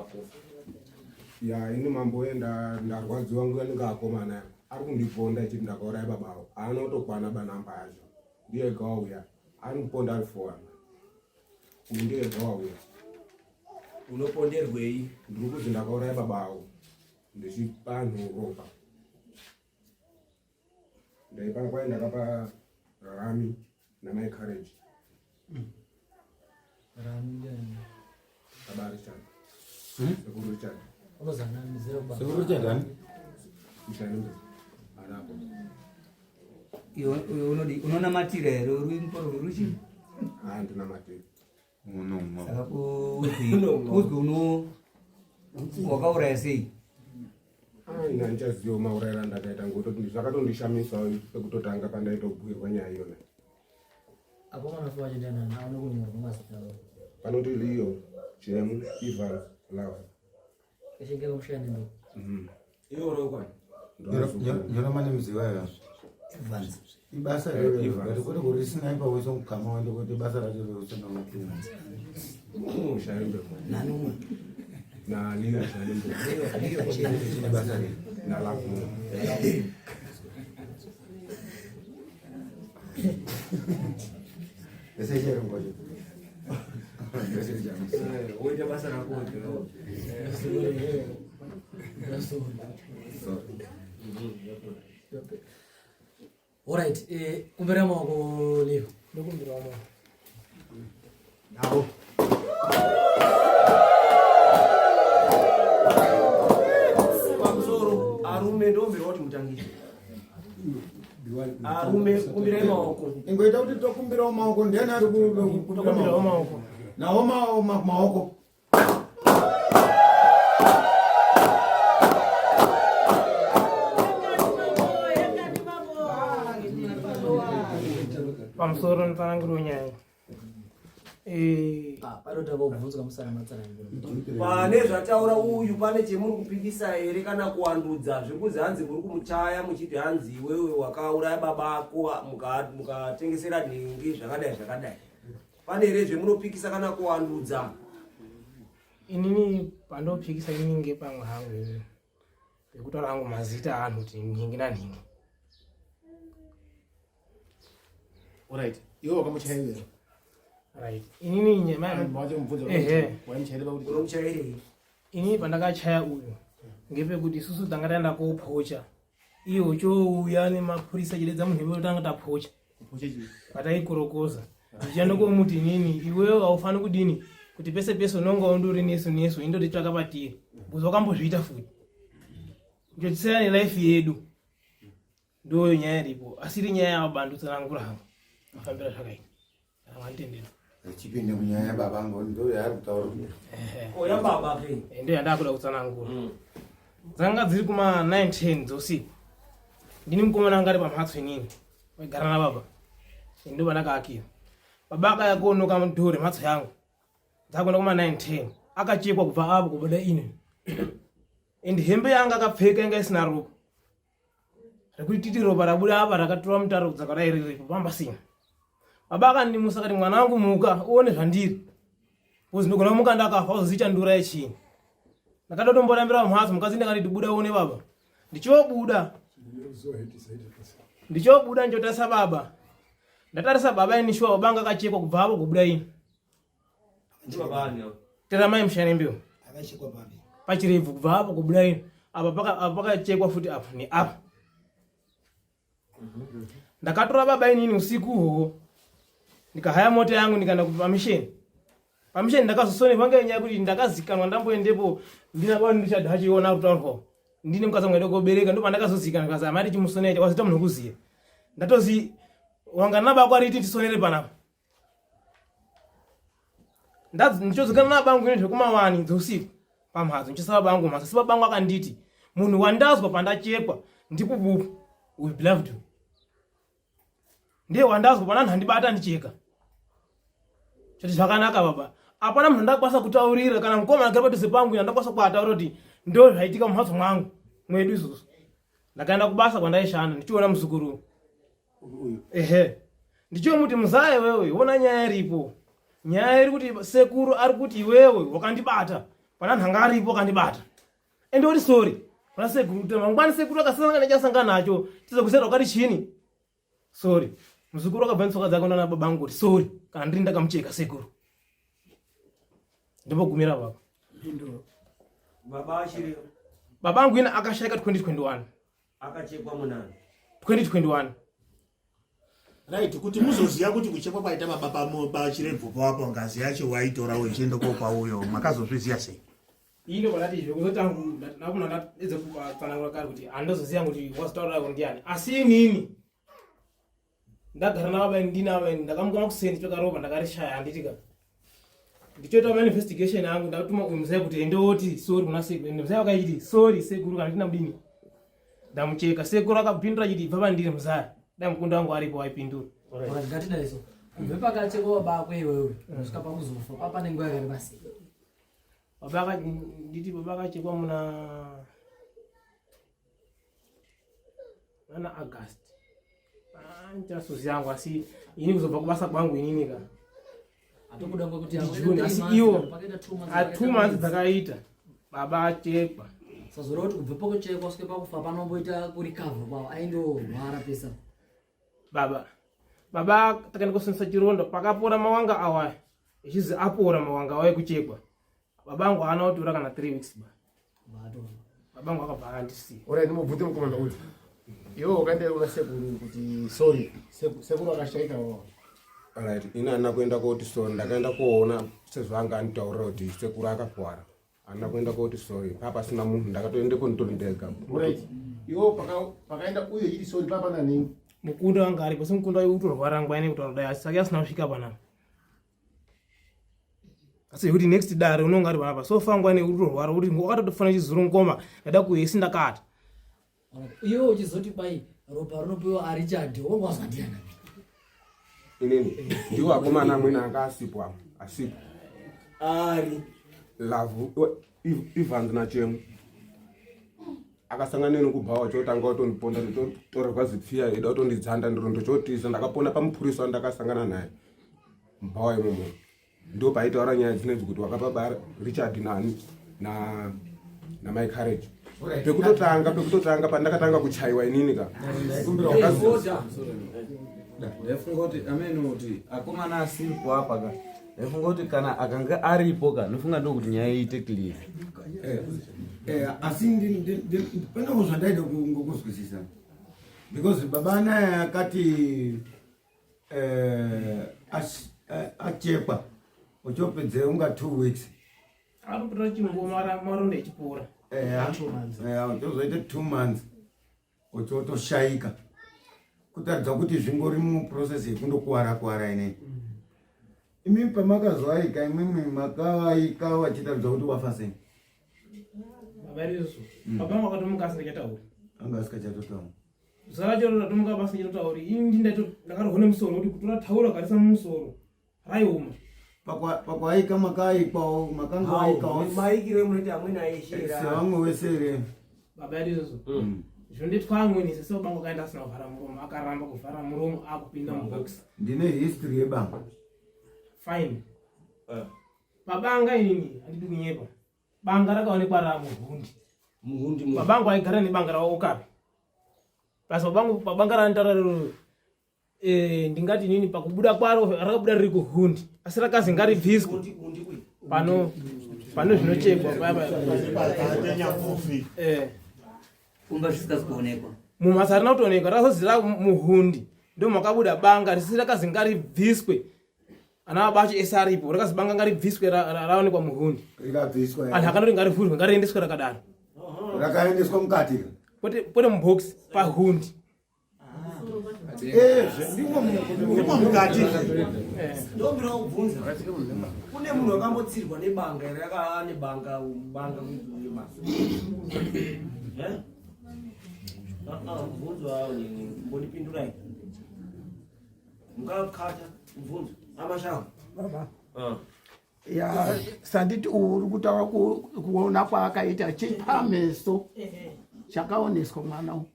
wako. Ya ini mambo uye ndarwadziwa nguva ndinge akomana ari kundiponda achiti ndakauraya baba avo. Haana kutokwana banamba yacho. Ndiye ega wauya. Ari kuponda ari fowana. Uyu ndiye ega wauya. Unoponderwei? Ndiri kuzi ndakauraya baba avo. Ndichipa anhu ropa. Ndaipa kwai ndakapa Rami namai Courage. Rami ndiani? Baba Richard. Hmm? Sekuru Richard. Unozana zero baba. Sekuru Richard ani? Mshani anapo. Iwe unodi unonamatira here uri muporo ruchi? Ah, ndinamatira. Saka kuzwi uno wakauraya sei? Ina handichaziva maurayiro andakaita ngototi zvakatondishamisa pekutotanga pandaitobhuirwa nyaya iyona. Akomana fuwa chindanana aone kunyorwa mazita avo. Panoti Leo, Jem, Evans, Love. Echinge kushanda ndo. Iwe urokwani. Nyora mane muziva yayo. Evans. Ibasa rero but kwete kuti sniper wese kugama wende kuti basa racho reusina mapinda. Sharimbe. Nani umwe? Na Leo Sharimbe. Leo Chene. Ibasa rero. Na Love. Ese chero ngocho. Ese chero. Woita basa rako wega. Alright, eh kumbira maoko Leo. Ndokumbira maoko. Navo. Pamusoro arume ndombira kuti mutangire. Arume kumbirai maoko. Ingoita kuti tokumbirawo maoko ndiani ari kukumbira maoko? Nawo maoko. Pamusoro nditsananguriro nyaya. Eh, Ah, panotanga kubvunzwa musana matsananguro. Pane zvataura uyu pane chemuri kupikisa here kana kuwandudza zvekuzi hanzi muri kumuchaya muchiti hanzi iwewe wakauraya baba ako mukatengesera nhingi zvakadai zvakadai. Pane here zvemunopikisa kana kuwandudza? Inini pandopikisa inini ngepamwe hangu inini. Pekutaura hangu mazita aanhu kuti nhingi nanhingi. Alright. Iwe wakamuchairira. Right. Inini nyama Wacho mubvunza Ehe. waimuchairira kuti Unomuchairei? Inini pandakachaya uyu ngepekuti isusu tanga taenda kopocha. Iye uchouya nemapurisa chidedza munhu iwe tanga tapocha. kupocha chii? Pataikorokoza. Ndichienda komuti inini iwewe haufani kudini kuti pese pese unonga undori nesu nesu indotitsvaka patiri. Because wakambozviita futi. Njotisiyana nelife yedu. Ndoyo nyaya iripo. Asi iri nyaya yabandu tsanangura hangu. Mafambira zvakaita. Kana manditendera. Chipinde munyaya yababa angu ndo yaari kutaura kuti Ko yababa ke. Eh, Ndiyo yandakuda kutsanangura. Dzanga dziri kuma 9 10 dzousiku. Ndini mukomana anga ari pamhatso inini. Waigara nababa. Ini ndo pandakaakira. Baba akaya konoka mudhoo remhatso yangu. Dzakuenda kuma 9 10. Akachekwa kubva apo kubuda ini. And hembe yanga akapfeka yanga isina ropa. Rekuti titi ropa rabuda apa rakatora mutaro kudzaka dai riripo pamba sina. Baba akandimusa akati mwana wangu muka uone zvandiri. Because ndogona kumuka ndakafa uzoziita ndura yechii. Ndakada kutomborambira mumhatso mukadzi ndakanditi buda uone baba. Ndichobuda. Ndichobuda ndichotarisa baba. Ndatarisa baba ini shuwa baba anga akachekwa kubva apo kubuda ini. Tera mai mushanembewo. Akachekwa papi? Pachirebvu kubva apo kubuda ini. Apa paka apa pakachekwa futi apa neapa. Ndakatora baba inini usiku uhoho. Ndikahaya mota yangu ndikaenda kupamisheni. Pamisheni ndakazosonerwa ngenyaya yekuti ndakazikanwa ndamboendepo ndina baba ndichada achiona kutaurwa. Ndine mukadzi wangu aida kobereka ndipo pandakazozikanwa kazi amai tichimusonera wazoita munhu wekuziya. Ndatozi wanga nababa kwariti tisonere panapa. Ndichozikana nabangu ini zvekumawani dzeusiku pamhatso ndichosava bangu mhatso asi babangu akanditi munhu wandazwa pandachekwa ndikubupu uyu beloved ndiye wandazwa pana anhu andibata ndicheka choti zvakanaka baba apana munhu andakwanisa kutaurira kana mukoma agara padhuze pangu ine andakwanisa kuataura kuti ndo zvaitika mumhatso mwangu mwedu isusu ndakaenda kubasa kwandaishanda ndichiona muzukuru ehe ndichomuti muzaya iwewe wona nyaya iripo nyaya iri kuti sekuru ari kuti iwewe wakandibata Pana anhu anga aripo akandibata. Ende uri sorry. Kuna sekuru kuti mangwani sekuru akasangana nechasangana nacho tizokusera wakati chini. Sorry. Muzukuru akabva netsoka dzake nana baba angu kuti sorry kana ndiri ndakamucheka sekuru. Ndopogumira baba. Baba achiri Baba angu ina akashaika 2021. Akachekwa munani? 2021. Right, kuti muzoziva kuti kuchekwa kwaita baba pachirebvu pawapo ngazi yacho waitora uchienda kopa uyo makazozviziva sei? Ini ndobva zvekuzotanga ndakuna ndapedza kutsanangura kare kuti handizoziva kuti wazotaura yako ndiani asi inini ndagara nababa ndinavo ndakamuka makuseni tokarova ndakarishaya handiti ka ndichoita mainvestigation angu ndakatuma uyu muzaya kuti endoti sorry kuna sekuru ende muzaya wakaiti sorry sekuru kana ndina mudini ndamucheka sekuru akapindura achiti ibva pandiri muzaya dai mukunda wangu aripo waipindura Ngatidai so kubve pakachekwa baba ako iwewe kusvika pakuzofa papa nenguva yakareba sei? Baba nditi baba akachekwa muna ana August. Ndichasozi yangu asi ini kuzobva kubasa kwangu inini ka. Atobuda ngokuti June asi iwo a 2 months dzakaita baba achekwa. Sazoreva kuti kubva pakuchekwa kusvika pakufa panomboita kurikavha kwavo aindorwara pesa. Baba baba takaenda kusunisa chironda pakapora mawanga awa echizi apora mawanga awa ekuchekwa. Baba angu haana kutora kana 3 weeks ba. Baba angu akabva akandisiya. Ora ndimubvunze mukomana uyu. Iwe wakaenda kuna sekuru kuti sorry, sekuru akashaika wao. Alright, ini handina kuenda koti sorry, ndakaenda koona sezvaanga anditaurira kuti sekuru akakwara. Handina kuenda koti sorry, papa pasina munhu ndakatoendeko nditori ndega. Alright. Iwe pakaenda uyo iri sorry papa nani? Mukunda wanga aripo, si mukunda uyu utorwara nguva ine kutaura dai asi asina kusvika panapa. Asi kuti next dare unonga ari panapa. So far nguva ine utorwara kuti wakatotofana chizuru ngoma ndada kuhesi ndakata. Iwe uchizoti kwai ropa rinopiwa aRichard wanga wazwa ndiani? Inini ndiwo akomana amweni anga asipo apo asipo. Ari Love Evans naChemu akasangana neni kubhawa chotanga watondiponda ndotorerwa zipfiya ida kutondidzanda ndiro ndochotiza ndakapona pamupurisa wandakasangana naye mubhawa imomo ndo paitaura nyaya dzinedzi kuti wakapa ba Richard nani na namai Courage pekutotanga pekutotanga pandakatanga kuchaiwa inini ka ndaifunga kuti amene kuti akomana asiripo apa ka ndaifunga kuti kana akanga aripo ka ndofunga ndokuti nyaya iite clear. Asi panewo zvandaida kungokuzwisisa because baba anaya akati achekwa uchopedze unga 2 weeks Arikutora chingoma maronda echipora. Uchozoita 2 months uchotoshayika kutaridza kuti zvingori muprocess yekundokuwara kuwara inei. Imi pamakazoaika imwimwi makaaika vachitaridza kuti wafa sei? Baba izvo. Baba vangu akatomuka asingachatauri. Anga asingachatotauri. Zuva racho ratomuka basa ndinotauri. Ini ndakarohwa nemusoro kuti kutora taura karisa mumusoro. Raioma. Pakwaika makaikwawo makangoaikawo. Maikiro emunoita amweni aishera. Sevamwe wese here? Baba izvozvo. Zvondoitwa amweni sese baba vangu akaenda asina kuvhara muromo akaramba kuvhara muromo akupinda mubox. Ndine history yebanga. Fine. Pabanga inini handidi kunyepa. Banga rakaonekwa ramuhundi. Muhundi mu. Baba vangu aigara nebanga ravo okapi. Basi baba vangu pabanga randara rero ndingati inini pakubuda kwaro rakabuda riri kuhundi asi rakazi ngaribviswe pano pano zvinochekwa paya paya. Kumba zvisikazi kuonekwa. Mumhatso harina kutoonekwa rakazozi muhundi ndo makabuda banga risi rakazi ngaribviswe. Ana baba acho ese aripo rakazi banga ngaribviswe raonekwa muhundi. Rikabviswa. Anhu akanoti ngarivhurwe ngariendeswe rakadaro. Rakaendeswa mukati. Kwete kwete mubox pahundi. Ndimo mukati. Ndombira kubvunza. Kune munhu akambotsirwa nebanga here akava nebanga banga kuibasa. Eh? Mubvunzo wawo nini mbondipindurai. Mukakata mubvunzo. Amashawo. Baba. Ya sanditi uri kutaura kuona kwaakaita chipameso chakaoneswa mwana uyu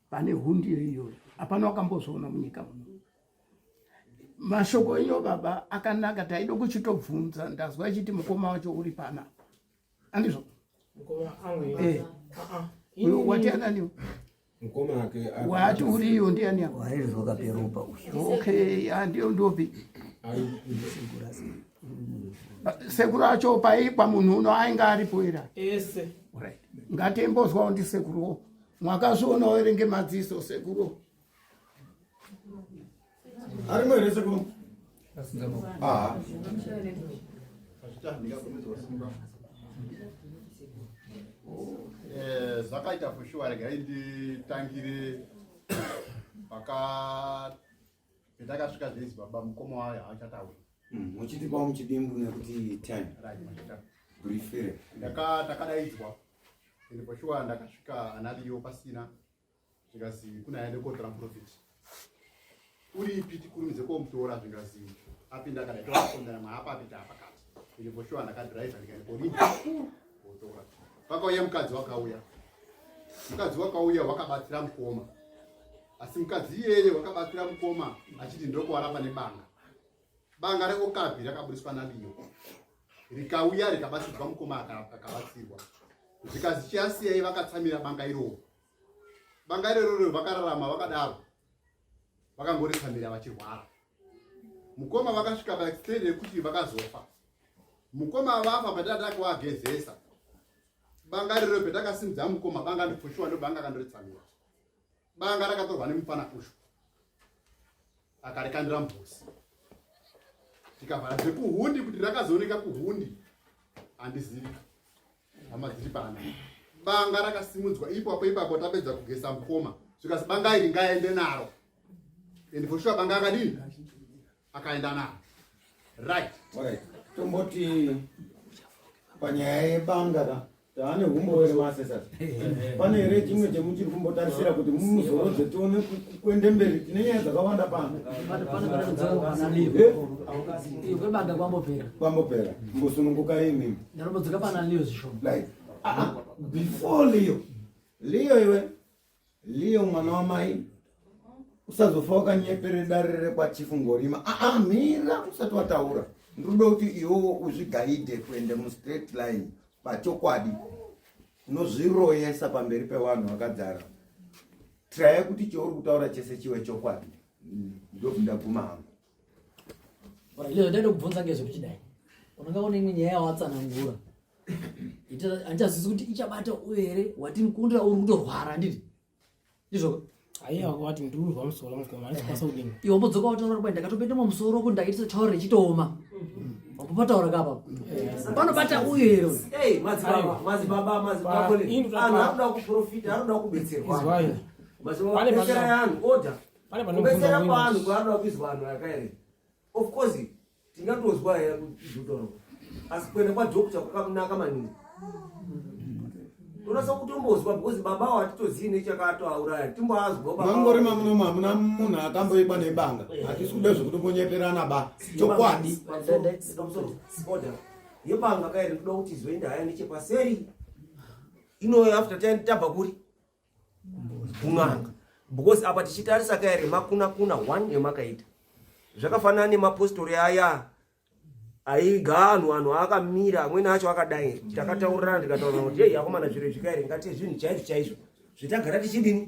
pane hundi iyoyo hapana wakambozviona munyika muno. Mashoko enyu baba akanaka, taida kuchitobvunza ndazwa achiti mukoma wacho uri panapa. Andizvo? Mukoma angu. Eh. Ah ah. Uyo wati anani? Mukoma ake Wati uriyo ndiani apa? Warizwa kaperopa uyu. Okay, ah, ndiyo ndopi. Sekuru acho paikwa munhu uno ainge aripo here? Ese. Right. Ngatimbozwawo ndisekuruwo. Mwakazvionawo here ngemadziso sekuru? Arimo here sekuru? Aha. Eh, zvakaita for sure regai nditangire paka petakasvika zveizi baba mukoma wayo haachatauri. Muchitipawo muchidimbu nekuti time. Right, machita. Briefire. Ndaka takadaidzwa and for sure ndakasvika analiyo pasina zvikazi kuna aende kotora muprofiti uripi tikurumidze komutora zvikazi apinda akadai toakondana maapa apinda apakati and for sure ndakadhiraivha ndikaenda korinda kotora pakauya mukadzi wakauya mukadzi wakauya wakabatsira mukoma asi mukadzi iyeye wakabatsira mukoma achiti ndokuwarapa nebanga banga reokapi rakaburitswa naliyo rikauya rikabatsidzwa mukoma akabatsirwa zvikazi chiyasiyai vakatsamira banga iroro banga irororo vakararama vakadaro vakangoritsamira vachirwara mukoma vakasvika paextend yekuti vakazofa mukoma vafa patata kuwagezesa banga iroro petakasimudza mukoma banga ndipfushuwa ndobanga akandoritsamira banga rakatorwa nemufana ushu akarikandira mubhosi tikavhara zvekuhundi kuti rakazooneka kuhundi handizivi hama dziri pano banga rakasimudzwa ipapo ipapo tapedza kugesa mukoma zvikasi banga iri ngaende naro and for sure banga akadini akaenda naro right. Alright. Tomboti panyaya yebanga ka taane humbo here maasesas pane here chimwe chemuchiri kumbotarisira kuti mumuzorodze tione kuende mberi tine nyaya dzakawanda pano kwebanga kwambopera kwambopera mbosununguka imimi ndarombodzoka pana leo zvishoma like ah, ah, before leo leo iwe Leo mwana wamai usazofa wakanyepere dare rekwachifu Ngorima. Aa ah, mira usati wataura. Ndinoda kuti iwewo uzvigaidhe kuende mustraight line pachokwadi. Unozviroyesa pamberi pevanhu vakadzara. Traya kuti cheuri kutaura chese chiwe chokwadi. Ndobva ndaguma hangu. Leo ndaida kubvunza ngezvekuti dai unanga une imwe nyaya yawatsanangura handichazvisi kuti ichabata uyo here wati mukundira uri kutorwara handiti ndizvoko aiwa wati ndiurwa musoro mukoma handikwanisa kudini iwe wambodzoka wataura kuti ndakatopinda mumusoro kuti ndaitisa taura richitooma wambopataura kapa panobata uyo here uyu Hey, madzibaba, madzibaba, madzibaba, anhu anoda kuprofita, anoda kubetserwa. Madzibaba, betserai anhu, order. Kubetsera kwaanhu kwaanoda kuizwa anhu akaere. Of course, tingatozwa here kuzvitaura asi kuenda kwadoctor kwakanaka maningi tonasa kutombozwa because baba avo hatitozivi nechakatoauraya timboazwa mangorima munomu hamuna munhu akamboikwa nebanga hatisi kuda zvekutombonyeperana ba chokwadi order yebanga kairi ndoda kuti izoenda haya nechepaseri inoyo after tabva kuri kun'anga because apa tichitarisa kaya remakuna kuna one yemakaita zvakafanana nemapostori aya aiga anhu anhu akamira amweni acho akadai takataurirana ndikataura kuti hei akomana zviro izvi kairi ngati zvinhu chaizvo chaizvo zvetagara tichidini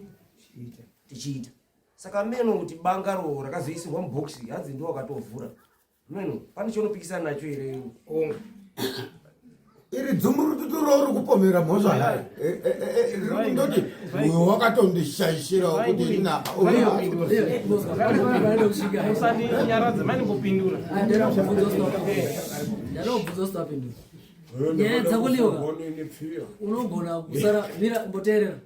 tichiita saka meno kuti bangaro rakazoisirwa mubhokisi hanzi ndo wakatovhura Meno, pane chaunopikisana nacho here? Onga. Iri dzumburututu rauri kupomera mhosva nhai. Eh, eh, eh, riri kundoti uyo wakatondishaishira kuti ina. Musandinyaradza mani kupindura. Ndinobvunza usapindura. Nyaya dzako Leo unogona kusara mira mboteerera.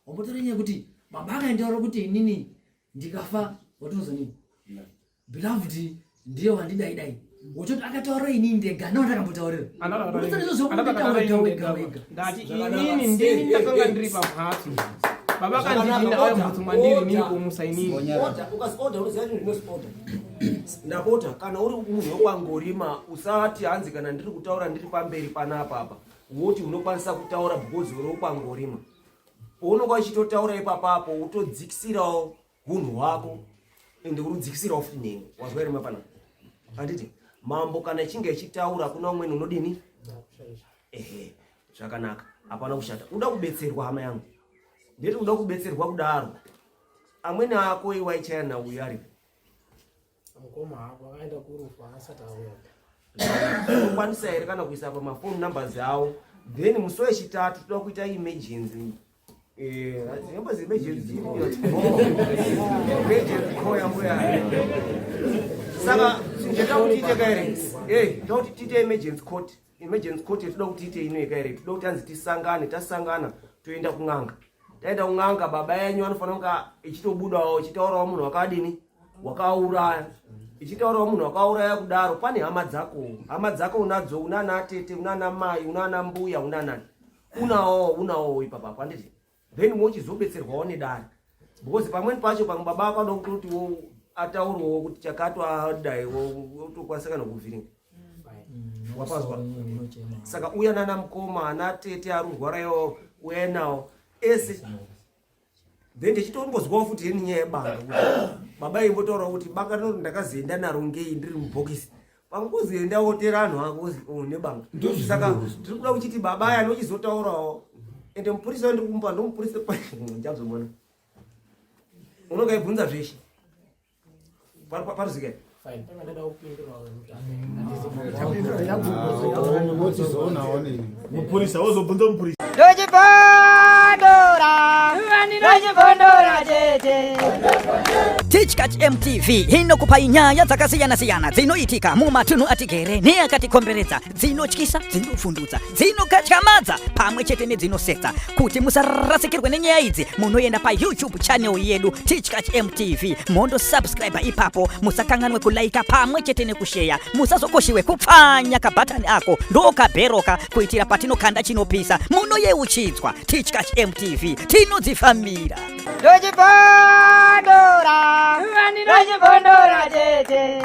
Wambotora nyaya yekuti baba akaendaura kuti inini ndikafa watinozonini. Beloved ndiye wandidai dai. Wochoti akataura inini ndega no ndakambotaurira. Ndati inini ndini ndakanga ndiri pamhatso. Baba kandidini auya mhatso mwandiri inini kumusa inini. Order, ukasorder unoziva chinhu chinozi order. Ndapota kana uri munhu wekwaNgorima usati hanzi kana ndiri kutaura ndiri pamberi panapa apa woti unokwanisa kutaura because uri wekwaNgorima. Paunonga uchitotaura ipapapo utodzikisirawo hunhu hwako ende uri kudzikisirawo futi neni wazwa here mapana handiti mambo kana ichinge ichitaura kuna umweni unodini ehe Zvakanaka, hapana kushata. Uda kubetserwa hama yangu, ndeti uda kubetserwa kudaro. Amweni ako iwaichaya nauyu aripo. Mukoma hako akaenda kurufu asati auya. Unokwanisa here kana kuisa pamafoni numbers awo? Then musi wechitatu toda kuita emergency. Yambozi emergency emergency call yambuya. Saka ndinoda kuti tiite kaere, ndoda kuti tiite emergency court. Emergency court yatoda kuti tiite ino yekaere, toda kuti anzi tisangane. Tasangana toenda kun'anga. Taenda kun'anga, baba yenyu anofanira kunge ichitobudawo ichitaurawo munhu wakadini, wakauraya, ichitaurawo munhu wakauraya. Kudaro pane hama dzako, hama dzako unadzo, unana tete, unana mai, unana mbuya, unanani, unawo, unawo ipapapo, handiti? Then mochizobetserwawo nedare, because pamweni pacho pamwe baba ako anoda kutoti ataurewo kuti chakatwadai, wotokwanisa kana kuvhiringa. Wapazwa? Saka uya nana mukoma, ana tete ari kurwara, uya nawo ese. Then tichitombozwawo futi yeni nyaya yebanga, kuti baba imbotaurawo kuti banga rinoti ndakazoenda naro ngei ndiri mubhokisi. Pamwe kuzoenda wotera anhu ako ozi, oh, nebanga. Saka tiri kuda kuchiti baba aya anochizotaurawo. Ende mupurisa wandiri kumupa ndomupurisa, ndichazomona unonga ibvunza zveshe. Paruzika. Fine, pamwe ndada kupindurawo. Wochizoonawo nini? Mupurisa wozobvunza mupurisa. Ndochibondora, ndochibondora tete. Tichkach MTV inokupai nyaya dzakasiyana-siyana dzinoitika mumatunhu atigere neakatikomberedza, dzinotyisa, dzinofundutsa, dzinokatyamadza pamwe chete nedzinosetsa. Kuti musarasikirwe nenyaya idzi, munoenda paYouTube channel yedu Tichkach MTV, mondosubscribe ipapo. Musakanganwe kulaika pamwe chete nekusheya. Musazokoshiwe kupfanya kabhatani ako ndokabheroka, kuitira patinokanda chinopisa munoyeuchidzwa. Tichkach MTV, tinodzifambira. Ndochibondora, ndochibondora tete.